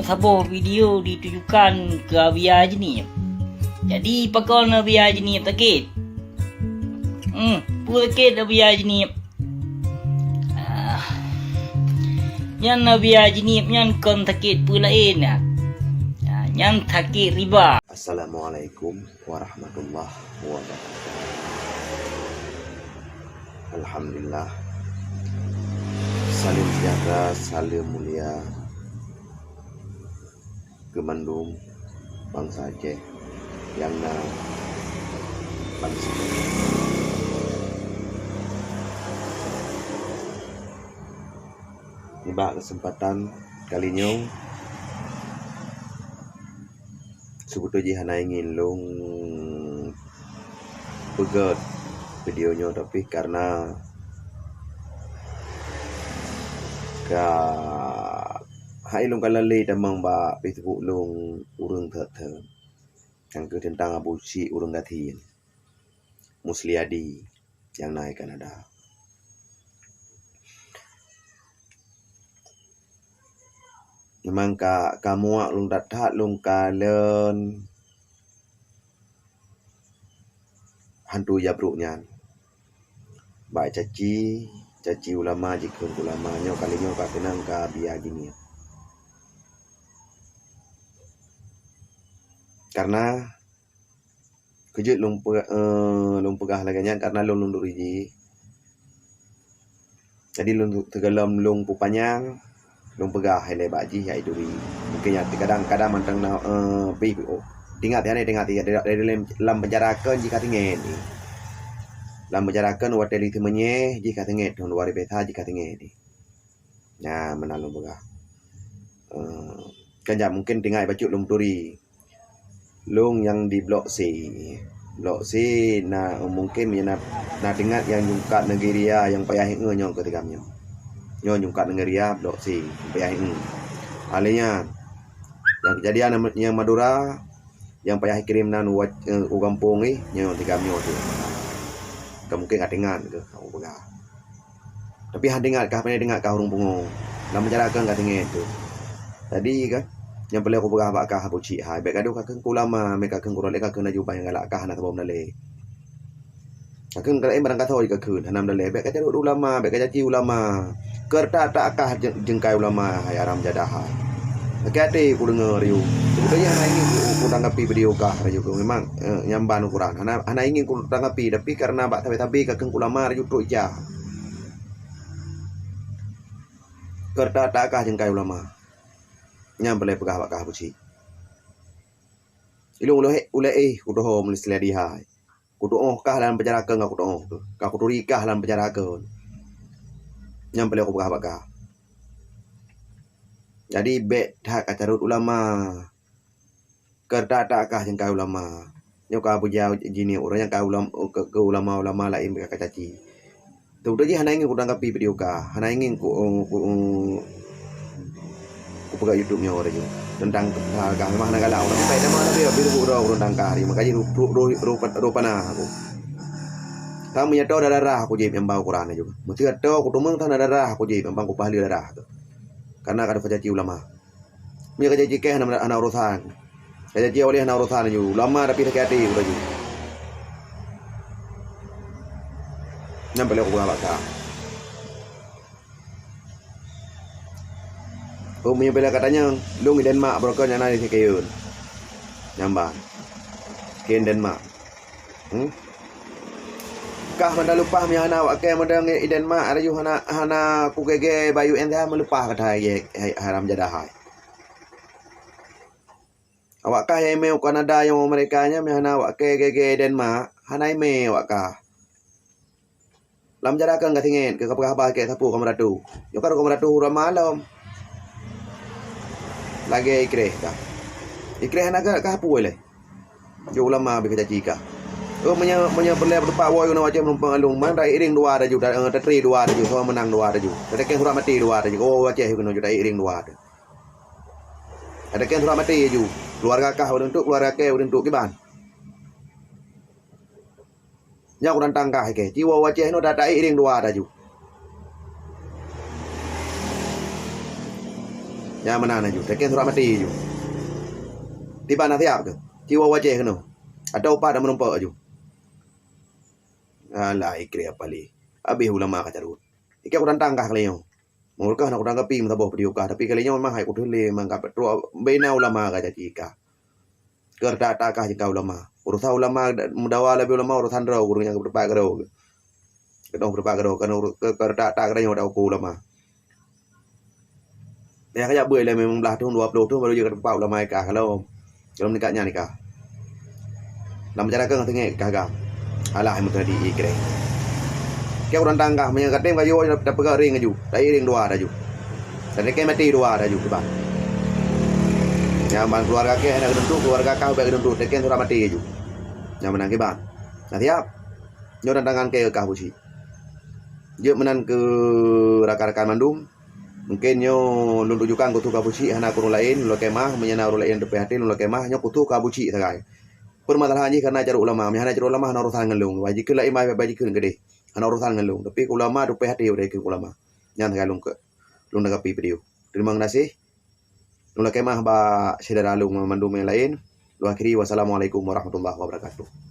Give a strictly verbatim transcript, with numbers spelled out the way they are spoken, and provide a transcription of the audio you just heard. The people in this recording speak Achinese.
Saboh video ditujukan keu Abiya Jeunieb. Jadi, pakon Abiya Jeunieb sakét? Hmm, peue sakét Abiya Jeunieb? Ah, nyan Abiya Jeunieb nyan kon sakét peue laén, ah. Ah, nyan sakét riba. Assalamualaikum warahmatullahi wabarakatuh. Alhamdulillah. Salam sejahtera, salam mulia keu mandum bansa Aceh nyang na bansa. Nibak keuseumpatan kali nyoe, sibeutôi jih hana ingin lôn peugét video nyoe, tapi karena ka hai lôn kalon lé tamong bak Facebook lôn ureuëng that-that, nyang keuh teuntang Abu Syik ureuëng gasien, Musliadi, nyang na i Kanada. Memang ka, ka muak lôn that-that lôn kalon hantu jabrok nyan. Bak caci, caci ulama jikheun ulama nyoe kali nyoe ka keunong ka Abiya Jeunieb. Karena keujeuet lôn pe-, eh, lôn peugah lagée nyan karena lôn lôn turi jih. Jadi lôn teugohlom lôn peupanyang, lôn peugah ilée bak jih hai turi. Mungken nyan kadang-kadang mantong na, eh, pih, oh, ingat ya, ingat ya, dari, dari lam penjara kon jih ka teungeut ni. Lam penjara kon watée lheueh meunyoe jih ka teungeut, tahun dua ribu sa jih ka teungeut ni. Nyan meunan lôn peugah. Eh, kan jak mungken tinggai bacut lôn turi. Lôn nyang di Blok C. Blok C na mungken na, na teuingat nyang jungkat Nigeria nyang payah ingat nyoe keu tigam nyoe. Nyoe jungkat Nigeria Blok C nyang payah ingat. Alé nyan, nyang keujadian nyang Madura nyang payah kirém nan u, eh, u gampông ih, nyoe tigam nyoe tu. Ka mungken ka teuingat keu aku peugah. Tapi hana ingat kah, pane ingat kah ureuëng pungo. Lam penjara kon ka teungeut tu. Jadi kan, nyang peureulée kupeugah bak kah Abu Syik hai, bék gadoh kakheun keu ulama, bék kakheun keu ureuëng lé, kakheun laju bak nyang galak kah hana saboh meudalé. Kakheun keu laén barang kasoe jih kakheun hana meudalé, bék kacarot ulama, bék kacaci ulama. Keu that-that kah jeng-, jengkai ulama hai haram jadah hai. Sakét até kudeungoe rayu. Sebenarnya hana ingin ku, kutanggapi video kah rayu. Memang, eh, nyang ban ukuran. Hana, hana ingin kutanggapi, tapi karena bak sabe-sabe kakheun keu ulama rayu trok ija. Keu that-that kah jengkai ulama. Nyan peureulée peugah bak kah Abu Syik. Ilôn ulée, ulée éh kudoho meuleuseuladi hai. Kutuoh kah lam penjara kon ka kutuoh tu. Ka kuturi kah lam penjara kon. Nyan peureulée kupeugah bak kah. Jadi bék that kacarot ulama. Keu that-that kah jengkai ulama. Nyoe ka Abuya Jeunieb ureuëng nyang ka ulam-, keu, keu ulama-ulama laén ka kacaci. Teubeutôi jih hana ingin kutanggapi video kah, hana ingin ku, ku, kupeugah YouTube nyoe laju. Teuntang kah memang hana galak ureuëng sampai nama nabi biru uroe ureuëng tangkah hari maka jih ru-, ru-, ru-, ru-, ru-, panah aku. Tam meunyoe toe darah aku jih nyang bau Quran laju. Meuseuti toe kutumeung tan darah aku jih memang kupahlé darah tu. Karena ka kacaci ulama. Meunyoe kacaci keh hana, hana urosan. Kacaci awak lé hana urosan laju. Ulama tapi sakét até laju. Nyan peureulée kupeugah bak kah. Oh, meunyoe bela katanyong, lôn i Denmark, broker nyang na di Sikeuen. Nyan ban. Sikeuen Denmark. Hmm? Kah mantong leupah meunyoe hana awak kée mantong i Denmark, laju hana, hana kugege bak U N, meulupah kata hai, hai, haram jadah hai. Awak kah nyang imé u Kanada nyang u Amerika nyan, meunyoe hana awak kée gege Denmark, hana imé awak kah. Lam penjara kon ka teungeut, keu kapeugah haba keu sapeue ka meuratu. Nyoe ka rot ka meuratu uroe malom. Lagée ikreh kah. Ikreh hana kah, kah apui lé. Jok ulama bri kacaci kah. Oh, meunyoe, meunyoe peureulée beutupak woe ngon Aceh meureumpang along, man ta iring dua laju, ta, eh, tatri dua laju, soe meunang dua laju. Tatakeng surat maté dua laju. Oh, Aceh keunoe jok ta iring dua laju. Tatakeng surat maté laju. Keuluwarga kah ureuëng tu, keuluwarga kée ureuëng tu, kiban. Nyan ureuëng tangkah ikée, ci woe u Aceh nyoe ta iring dua laju. Nyang meunan aju, teuken surat maté aju. Tiban na siab keuh. Ci woe u Aceh keunoe. Atau upah dan meurumpok aju. Alah, ikre apa lé. Habéh ulama ka carôt. Ikre kutantang kah kali nyoe. Meunurot kah na kutanggapi meusaboh video kah, tapi kali nyoe memang hai kuteulé memang ka petrok bina ulama ka jadi kah. Keu rata-rata kah jingka ulama. Urusan ulama meudawa lagèe ulama urusan droe ureueng nyang keupeureupat keudroe. Keudroe keupeureupat keudroe kan uru-, keu, keu rata-rata keudroe nyoe dak uku ulama. Yah kajak beue lé limong blaih thôn, dua ploh thôn baru jeuet keu teumpat ulama nikah kalau, kalau nikah nyan nikah. Lam cara keu ngon teungét kah gam. Alah meuteudi ikreh. Keu ureueng tangga meunyoe katem kayu dapeugah ring aju, tai ring dua aju. Dan teuken maté dua aju kiban. Nyang ban keluarga keh hana geununtuk, keluarga kah ubak geununtuk, teuken surat maté aju. Nyang meunan kiban. Nah siap. Nyoe tantangan keh kah buci. Jeuet meunan keu rakan-rakan mandum. Mungken nyoe lôn tujukan keu tuka buci hana keu ureueng laén, lôn lakèe meu'ah, meunyoe na ureueng laén teupeu até lôn lakèe meu'ah, nyoe keu tuka buci sagai. Permasalahan jih karena carôt ulama, meunyoe hana carôt ulama hana urusan ngon lôn. Wajikheun laén bah, wajikheun keudeh. Hana urusan ngon lôn, tapi ulama teupeu até udah keu ulama. Nyan sagai lôn keu, lôn tanggapi video. Terima kasih. Lôn lakèe meu'ah bak syedara lôn mandum nyang laén. Lôn akhiri, wassalamualaikum warahmatullahi wabarakatuh.